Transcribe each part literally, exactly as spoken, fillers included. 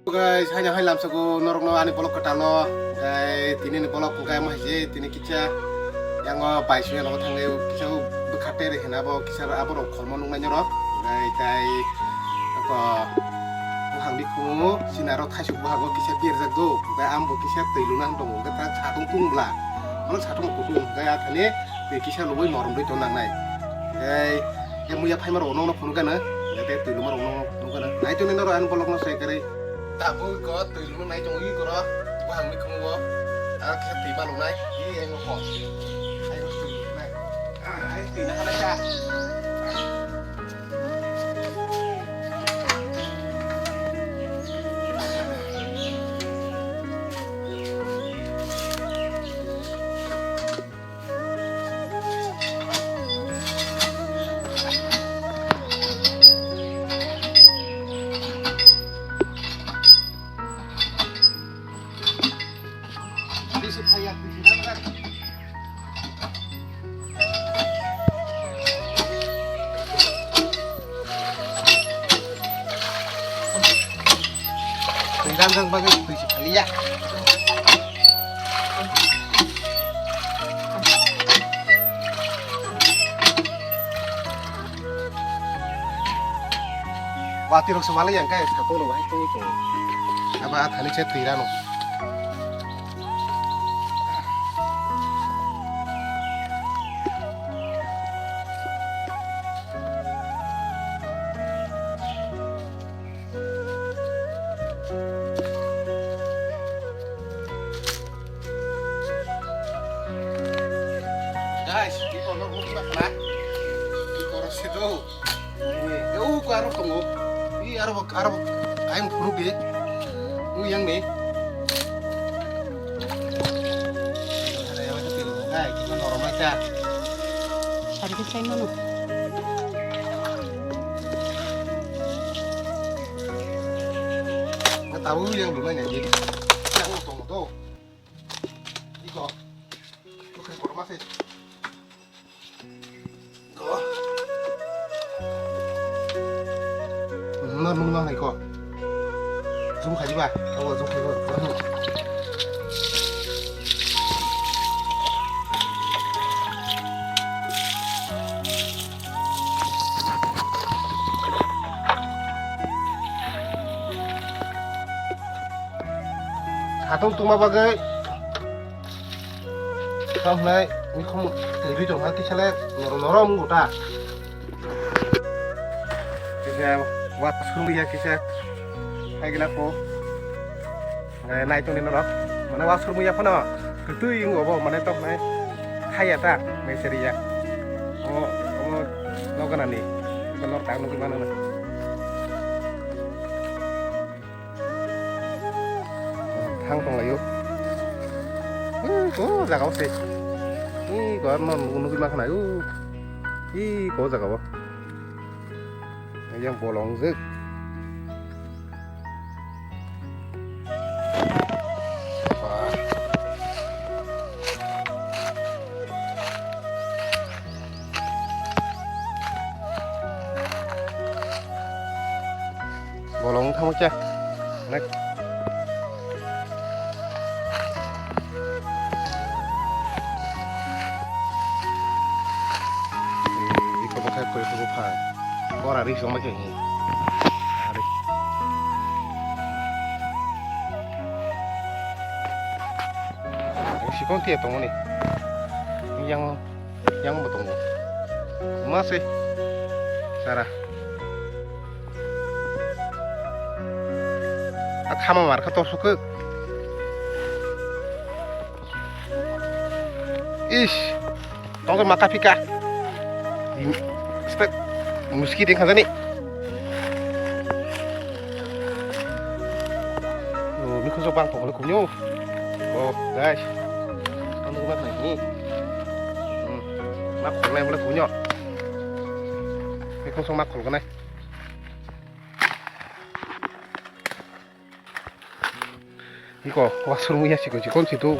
Guys, haino hai lamsao norokno ani vlog kwtalo. Guys, tini ni vlog hwnkhe amo hai se tini kisa yango bai sui nogo thangwi kisa bwkha tere hina bo kisa abo rok khormo nuknai norok. Guys, tai ko buhang ni khumu sinaro thaisuk buhango kisa berjak do. Guys, ambo kisa twi luna tongo. Guys, ta satung tung bla. Mano satung kutung. Guys, athani twi kisa lubui norom dui ton nangnai. Guys, ya muya phaima rok nokno phunuk gana. Ya te twi luma rok nokno phunuk gana. Nai tuni norok ani vlog no sai kare. Tabuk ko twi lung nai tong ui koro. Buhang ni khumu bo. Aro kisa twi ma lung nai. I ai no ho. Ai no twi lung nai. Ai twi na hana ka. Twi rang rang bagwi twi se phaliya. Watwi rok se walai yang kai satung rok hai tungwi tongo. Abo athani se twi rano. Guys, iko no mukna khna. Iko ro sido. Eh, u ko aro tongo. I aro bo, aro bo. Ayang phuru be. U yang ni. Guys, iko normal ta. Sari ke sai mano. Na tahu yang belum nanya jadi. Yang tongo to. Iko. Iko kan korma se. Iko. Na nung na iko. Zoom khai ba. Abo zoom khai ba. Satung tungma bagwi tong hnai mikhum twi tong kha kisa le norom norom wngkha ta. Kisa washroom ya kisa hai gila ko. Nai tongni norok mane washroom ya phano kwtwi wngkha bo mane tong hnai khaya ta mai seri ya. Omo omo noganani norok tak nugwi mano. Thang tong laio. Ui, ko jaga o se. Ui, ko no nugwi ma khna. Ui, ko jaga o. Yang bolong jek. Bolong wng thangma khe. Nek. Iko bo khe koi khe buphang. Bora ri songma khe hi. Ari. Sikon tiya tongmani. Yang Yang bo tongo. Ma se. Sara. A khama mar kha torsuk khe. Ish. Tong ma ka phika. Stek. Muski ding khajani. Oh, mikhuso bang tongole kumyo. Oh, guys. Ang nungma khnai ni. Hmm. Ma khornai bole kumyo. Mikhuso ma khorganai. Iko, washroom ya siko, chikon situ.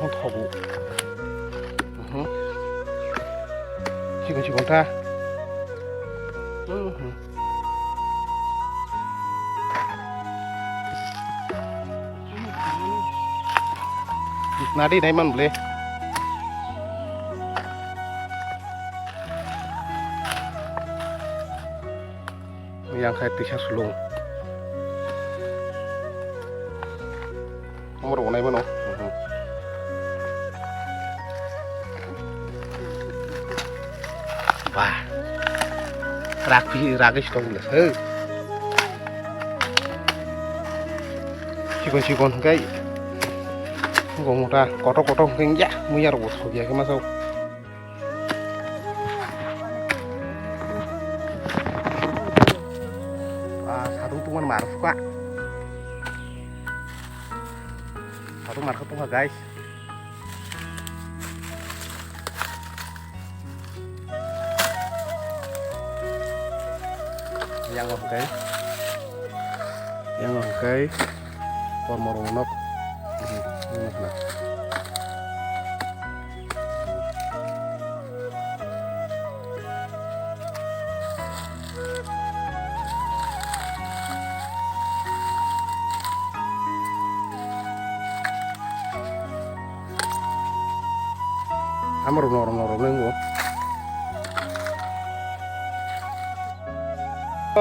Ang thobu. Mhm. Chikon chikon ta. Mhm. Nadi nai man ble. Yang khai tisa sulung. Amor onai mano. Wah. Rakpi, ragis tong le. Hei. Chikon chikon kai. Gomota koto koto kai ya. Muyar bos hoya ke masau. Ah, sadung tuman mar suka. Sadung mar tungkha, guys. Yang hwnkhe, yang hwnkhe kormo rok nok. Amo rok norok norok nai bo.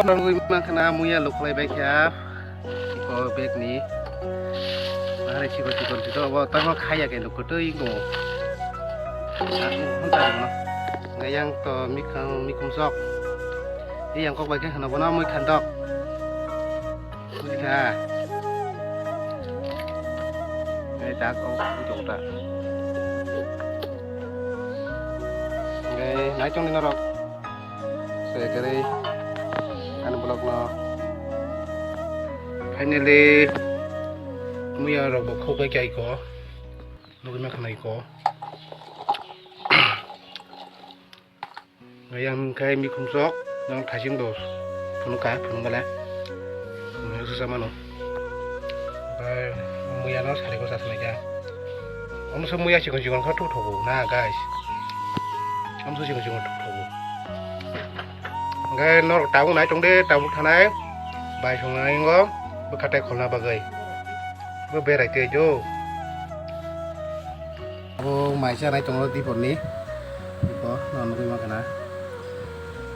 Nangwi mankha na muya luklai bai kha. Ko bag ni. Bahari chikon chikon si to bo tamo khaya ke lukutui go. Sa hunta no. Gayang to mikang mikum sok. Iyang kok bai khe hwno bono mui khandok. Buji kha. Nai tak o buji kota. Nai tong ni norok. Saya kari ani vlog no. Finally muya rok bo khok bai kai ko. Nugui ma khanai ko. Yang khai mikhum sok, yang thasing dos. Phunuk kha, phunuk gale. Muya susa mano. Bai, muya no sari ko sasnai kha. Omo so muya chikon chikon kha thuk thogo na, guys. Omo so chikon chikon thuk thogo. Hingke norok tabuk nai tong de, tabuk thanai. Bai songnai ngo, bwkha tai kholna bagwi. Bo berai tei jo. Abo mai chanai tongo dipor ni. Dipo no nugui mankha na.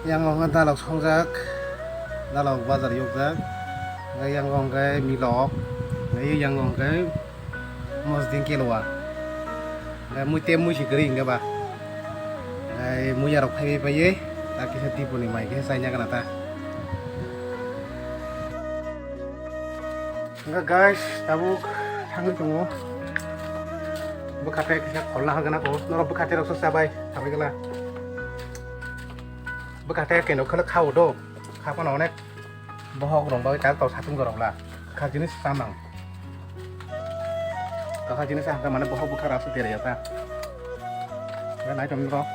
Yang o hwnka dalok songjak. Dalok bazar yokjak. Hwnka yang o hwnka milok. Hwnka yang o hwnka mosding keloa. Hwnka mui te mui si kwrwi hwnka ba. Hwnka mui yarok phaiwi phaiwi. Ta kisa dipor ni mai khe chaina gana ta. Hingke guys, tabuk thangwi tongo. Bwkha te kisa kholna hagana ko. Norok bwkha te rok sa bai, sabai gala. Bwkha te keno khalo khao do. Kha phano onek bohok rong bai ta to satung rok la. Kha jinis samang. Kha jinis hangka mane bohok bwkha rasa tere ya ta. Nai tong rok.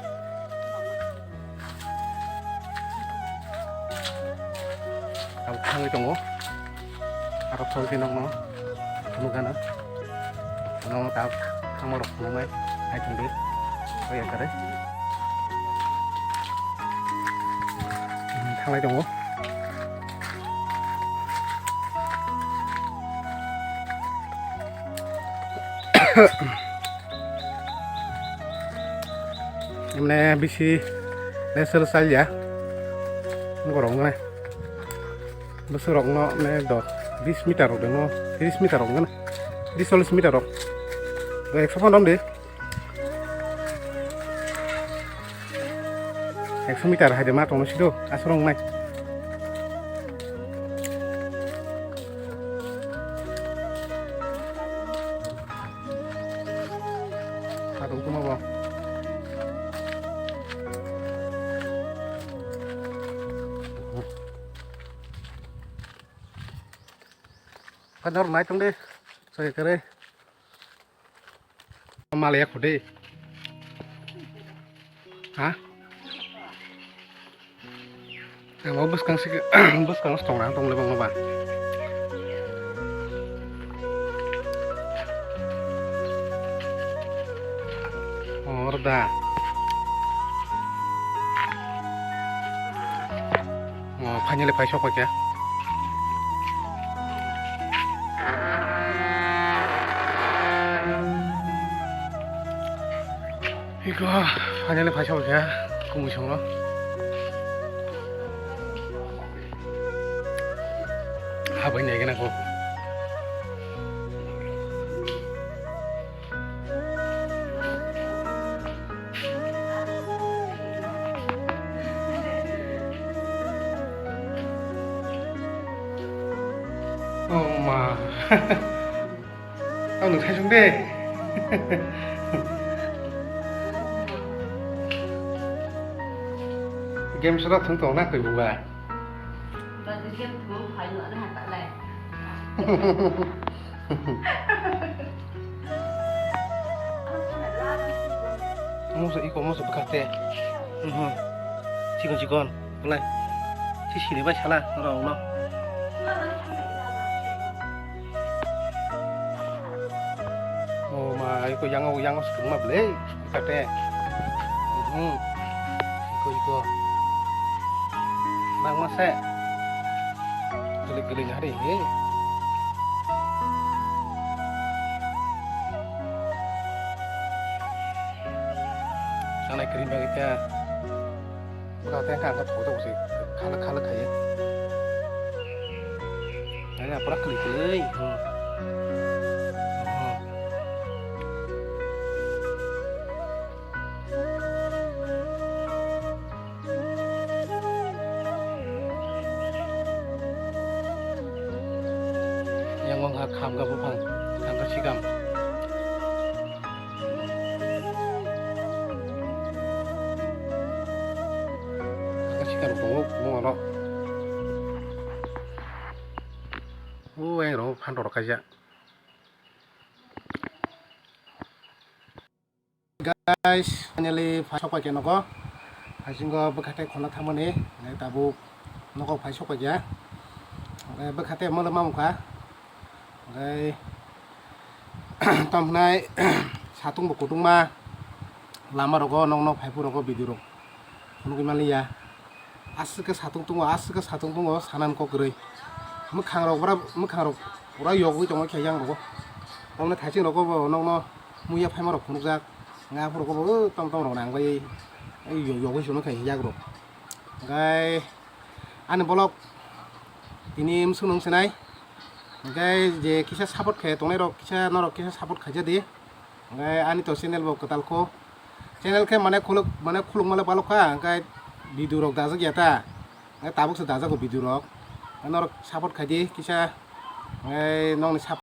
Tabuk thangwi tongo. Aro phone khe nokno phunukgana. Nokno tabuk thangma rok phunuknai. Hai tongdi. Oi ekare. Thanglai tongo. Mane bisi lesel salya. Borok nai. Bwswk rok no ne do bis meter rok de no, tris meter rok ngan. Bis chollis meter rok. Do ekso pondrom de. Ekso meter hai de ma tong sido aswk rok nai. Kha tong tuma bo. Kha nor nai tong de. Sai kare. Malaya khode. Ha? Ang bo bwskang se, bwskang se tongrang tong le bang ba. Orda. Oh, finally phai sok kha. Ko, finally phai sabo khe, kumui songno. Habai nai gana ko. Oh ma. Ang nung saisung de. Game sora thung tong na koi buba. Ba de game thung phai no na ta lai. Musa iko musa bekate. Mhm. Chikon chikon. Lai. Si sini bai sala, ora ulo. Oh ma, iko yang, yang sukung ma ble, kate. Hmm. Iko, iko. Bang mase. Geli, geli hari, he. Sanai krim bagi ta. Bwkha tei kha kha thok thok se khalak khalak khai. Ani apra kli kli. Hmm. Hmm. Yang wng kha khamga buphang, khamga sikam. Kaka sikar tongo, mungaro. O, yang rok phan rok kaisa. Guys, finally phai sokpai khe nogo. Phaisingo bwkha tei khona thangmani, tabuk nogo phai sokpai khe. Bwkha tei molo mamukha. Oke. Tamhnai satung bo kutungma lama rogo nokno phaiphuru rogo video rok phunugwi manliya. Aswk khe satung tongo, aswk khe satung tongo, sanan kok kwrwi. Mwkhang rok bwra, mwkhang rok pura yogwi tongwi khe yang rogo. Tamni thaising rogo bo nokno muya phaima rok phunukjak. Nga phuru rogo bo tom tom rok nang bai yogwi sunu khe yak rok. Oke. Ani vlog tini mwswk nung sinai. Hwnkhe je kisa support khe tongnai rok kisa norok kisa support khaija di. Hwnkhe ani to channel bo kwtal kho. Channel khe mane khuluk mane khuluk male balok kha hwnkhe video rok dajak ya ta. Hwnkhe tabuk se dajago video rok. Norok support khai di kisa. Hwnkhe nokni support